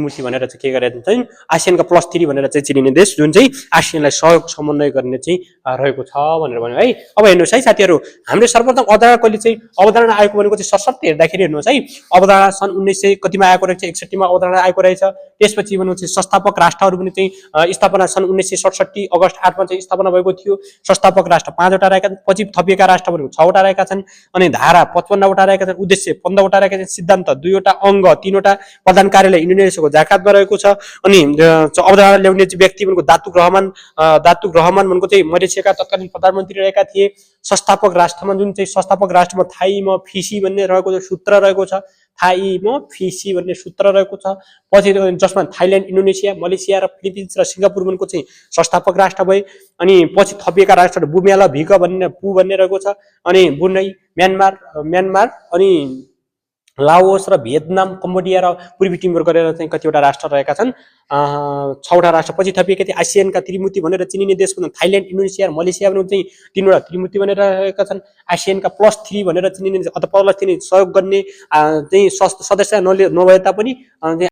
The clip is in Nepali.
मूर्ति भनेर चाहिँ के गरेका छन् आसियानका +3 भनेर चाहिँ चिनिने देश जुन चाहिँ आसियानलाई सहयोग समन्वय गर्ने चाहिँ रहेको छ भनेर भन्यो है। अब हेर्नुहोस् है साथीहरू, हामीले सर्वप्रथम अवधारणा कहिले चाहिँ अवधारणा आएको भनेको चाहिँ सशक्त हेर्दाखेरि हेर्नुहोस् है, अवधारणा सन् 1900 कतिमा आएको रहेछ, 61 मा अवधारणा आएको रहेछ। त्यसपछि भनेपछि संस्थापक राष्ट्रहरू पनि चाहिँ स्थापना सन् 1967 अगस्त 8 मा चाहिँ स्थापना भएको थियो। संस्थापक राष्ट्र 5 वटा रहेका छन्, पछि थपिएका राष्ट्र भनेको 6 वटा रहेका छन्, अनि धारा 55 वटा रहेका छन्, उद्देश्य 15 वटा रहेका छन्, सिद्धान्त 2 वटा, अङ्ग 3 वटा, प्रधान कार्यालय इन्डोनेसियाको जाकार्तामा रहेको छ। अनि अवधारणा ल्याउने चाहिँ व्यक्ति भनेको दातुक रहमान भनेको चाहिँ मलेसियाका तत्कालीन प्रधानमन्त्री रहेका थिए। संस्थापक राष्ट्रमा जुन चाहिँ संस्थापक राष्ट्रमा थाई म फिसी भन्ने रहेको सूत्र रहेको छ, थाई म फिसी भन्ने सूत्र रहेको छ। पछि जसमा थाइल्यान्ड, इन्डोनेसिया, मलेसिया र फिलिपिन्स र सिङ्गापुर भनेको चाहिँ संस्थापक राष्ट्र भए। अनि पछि थपिएका राष्ट्रहरू बुमेला भिक भन्ने रहेको छ, अनि ब्रुनाई, म्यानमार अनि लाओस र भियतनाम, कम्बोडिया र पूर्वी टिमोर गरेर चाहिँ कतिवटा राष्ट्र रहेका छन्, 6 वटा राष्ट्र। पछि थपिएका थिए आसियानका त्रिमूर्ति भनेर चिनिने देश पनि थाइल्यान्ड, इन्डोनेसिया र मलेसिया पनि चाहिँ 3 वटा त्रिमूर्ति भनेर रहेका छन्। आसियानका +3 भनेर चिनिने अथवा +3 सहयोग गर्ने चाहिँ सदस्य नभए तापनि